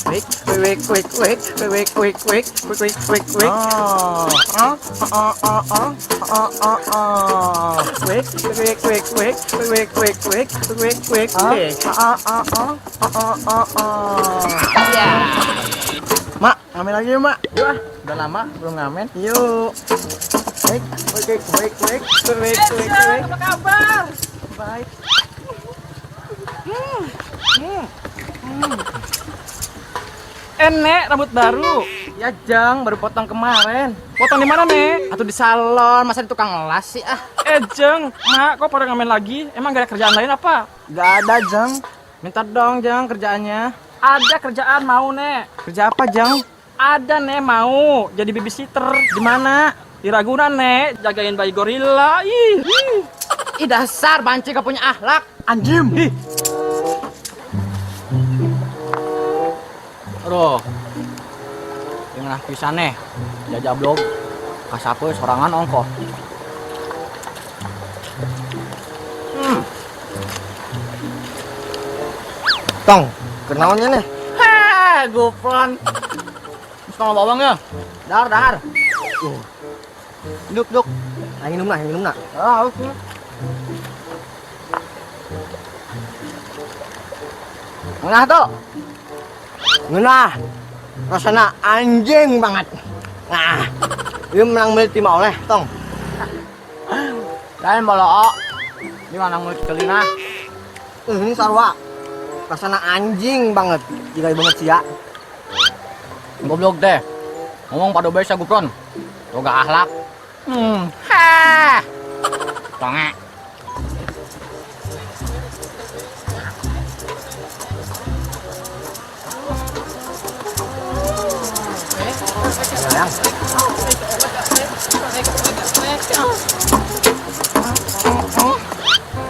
Wik, wik, wik, wik, wik, wik, wik, wik, wik, wik, wik. Ah, ah, ah, ah, ah, ah, ah, ah. Wik, wik, wik, wik, wik, wik, wik, wik, wik, wik. Ah, ah, ah, ah, ah, ah. Ya. Mak, ngamen lagi yuk, Mak. Yuk ah, udah lama belum ngamen. Yuk. Wik, wik, wik, wik, Wik, wik, wik. Apa kabar? Baik. Nek, rambut baru. Ya, Jeng, baru potong kemarin. Potong di mana, Nek? Atau di salon, masa di tukang las sih ah. Jeng, Mak, kok pada ngamen lagi? Emang gak ada kerjaan lain apa? Gak ada, Jeng. Minta dong, Jeng, kerjaannya. Ada kerjaan mau, Nek. Kerja apa, Jeng? Ada, Nek, mau. Jadi babysitter. Di mana? Di Ragunan, Nek. Jagain bayi gorila. Ih, ih. Ih, dasar banci gak punya akhlak. Anjim. Ih. Aduh. Yang nah pisan nih. Jajah blog. Kasapu sorangan ongkoh. Tong, kenaonnya nih. Heh, gupron. Setengah bawang ya. Dar, dar. Duk, duk. Nah, minum nah, minum nah. Ah, oke. Nah tuh. Ngeunah. Rasana anjing banget. Nah, ini menang milik tim oleh, Tong. Lain boloo. Di mana mulut kelina? Ini sarwa. Rasana anjing banget. Gila banget sih ya. Goblok deh. Ngomong pada bae gupron. Boga akhlak. Heh. Tonge. Yang.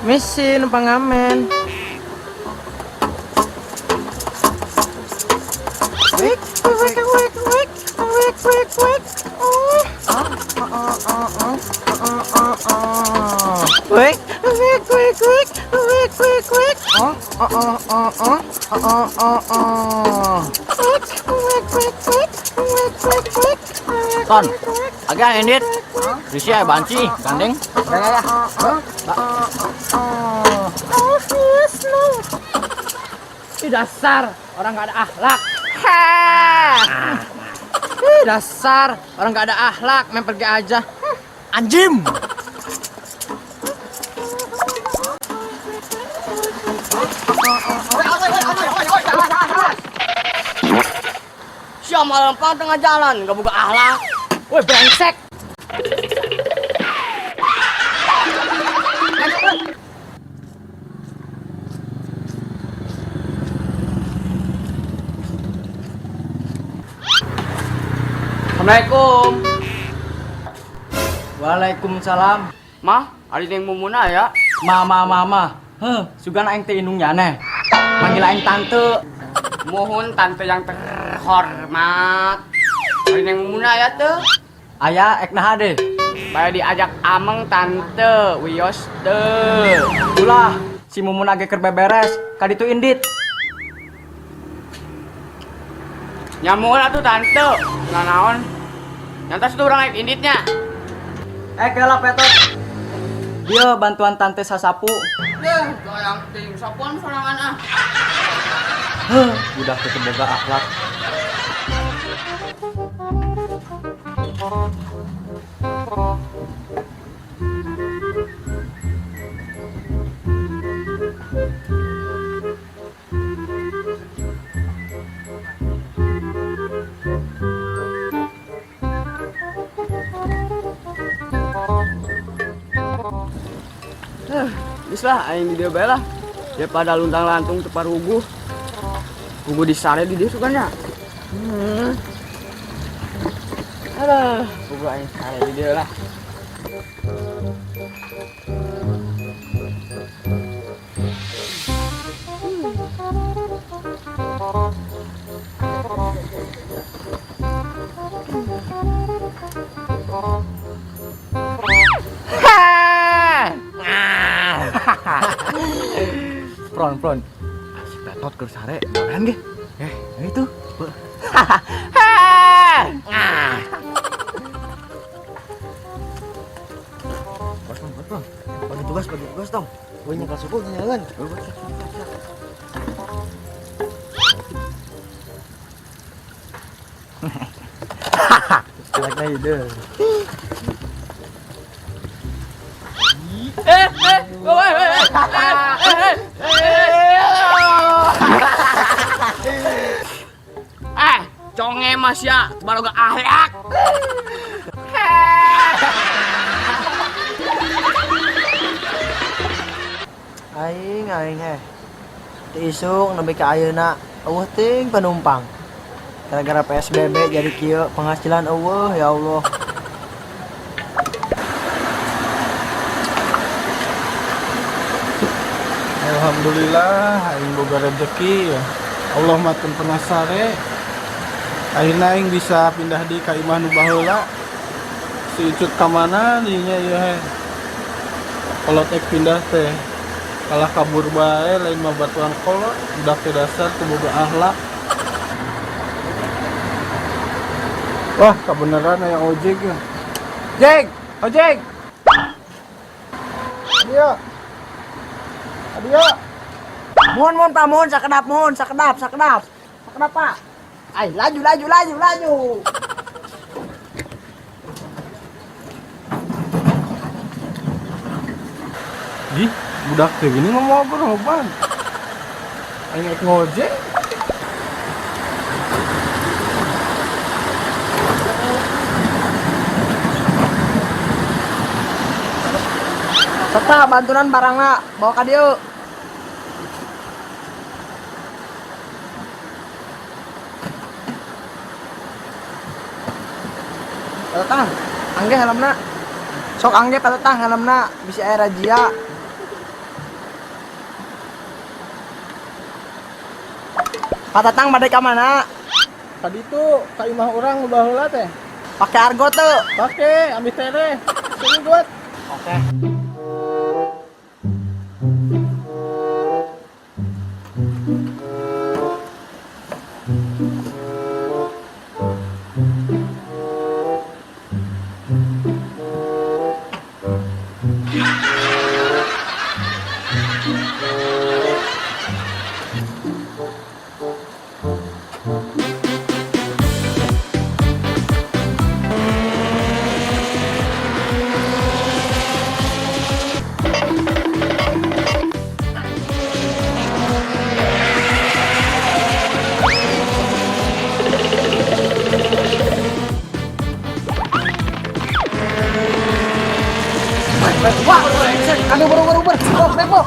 Misi numpang ngamen. Wik, wik, wik, wik, wik, wik, wik. Oh. Ah, ah, ah, ah, ah, ah, ah. Wik, wik, wik, wik, wik, wik, wik. Ah, ah, ah, ah, ah, ah, ah. Wik, wik, wik, wik, wik, wik, wik. Ton. Agak indit. Risi aya banci, gandeng. Ya, ya, ya. Oh, yes, no. Ih, dasar orang gak ada akhlak. Heh. Ih, dasar orang gak ada akhlak, main pergi aja. Anjim. Siapa lempang tengah jalan, gak buka akhlak. Woi, brengsek. Assalamualaikum. Waalaikumsalam. Mah, ada yang mumuna ya? Mama, mama. Heh, sugan aing teh indungnya aneh. Manggil aing tante. Mohon tante yang terhormat. Ada yang mumuna ya tuh? Aya ek naha deh. Bae diajak ameng tante, wios teu. Ulah, si Mumun age keur beberes, kaditu indit. Nyamun atuh tante. Nah naon? Nyantas tuh urang naik inditnya. Kela petot. Dia bantuan tante sasapu. Deh, goyang ting sapuan sorangan ah. Heh, udah teu boga akhlak. Geus lah aing di dieu bae lah. Daripada luntang-lantung teu paruguh. Puguh disare di dieu sugan nya. Aduh, puguh aing sare di dieu lah. Pron, pron. Si Petot keur sare, gawean ge. Itu. Ah. Potong, potong. Bagi tugas dong. Gue nyekel suku nyangan. Jeleknya ide. Eh, eh, oh, eh, eh, eh, eh, eh, eh. Conge mas ya, baru gak ahlak. Aing, aing eh. Teu isuk nepi ka ayeuna eueuh ting penumpang. Gara-gara PSBB jadi kieu penghasilan eueuh ya Allah. Alhamdulillah aing boga rezeki ya. Allah mah teu pernah sare. Akhirna aing bisa pindah di ka imah nu baheula. Si Icut ka mana dinya ieu he. Kolot ek pindah teh. Kalah kabur bae lain mah batuan kolot, budak teh dasar teu boga akhlak. Wah, kebenaran aya ojek ya. Jek, ojek. Adio. Adio. Mohon, mohon Pak, mohon sakedap, mohon sakedap, sakedap. Sakedap Pak. Ay, laju, laju, laju, laju. Ih, budak teh gini ngomong beroban. Aing ek ngojek. Serta bantuan barangna bawa ka dieu. Patetang, angge helmna. Sok angge patetang helmna bisi aya razia. Patetang bade ka mana? Tadi tuh ka imah urang nu baheula teh. Pake argo teu? Pake, ambil tereh. Sini buat. Oke. Wah, aduh buru buru buru, bro, bro.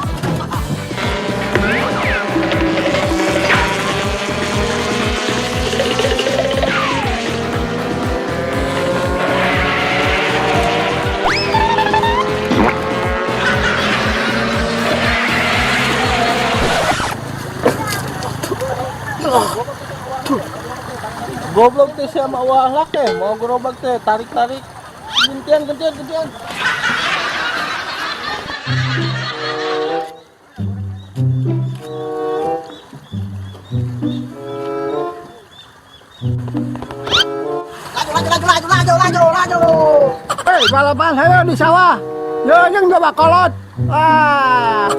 Goblok teh sama akhlak teh, mau gerobak teh tarik-tarik. Gantian, gantian, gantian. Laju, laju, laju, laju, laju, laju. Hei, balapan hayo di sawah. Yo, jeung coba kolot. Wah.